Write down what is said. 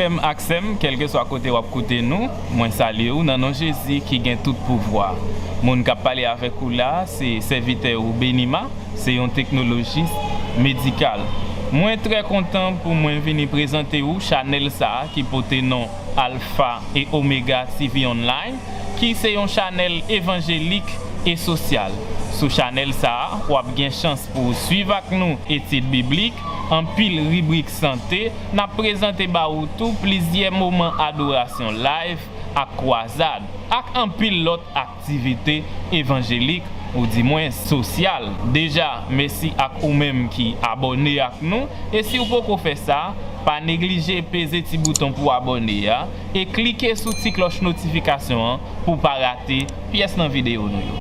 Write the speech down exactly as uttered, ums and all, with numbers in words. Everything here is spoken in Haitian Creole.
Frè m ak sè m, kèlkeswa kote w ap koute nou, mwen salye w nan non Jezi ki gen tout pouvwa. Moun k ap pale avèk ou la, se sèvitè ou Benima, se yon teknolojis medikal. Mwen trè kontan pou mwen vini prezante ou chanèl sa a ki pote non Alpha e Omega T V Online, ki se yon chanèl evanjelik e sosyal. Sou chanèl sa a, w ap gen chans pou w swiv ak nou etid biblik, anpil ribrik sante, n ap prezante ba ou tou plizyè moman adorasyon live ak kwazad, ak anpil lòt aktivite evanjelik, oudimwen sosyal. Deja, mèsi ak ou menm ki abòne ak nou, e si w poko fè sa, pa neglije peze ti bouton pou abòne a, e klike sou ti klòch notifikasyon an pou w pa rate pyès nan videyo nou yo.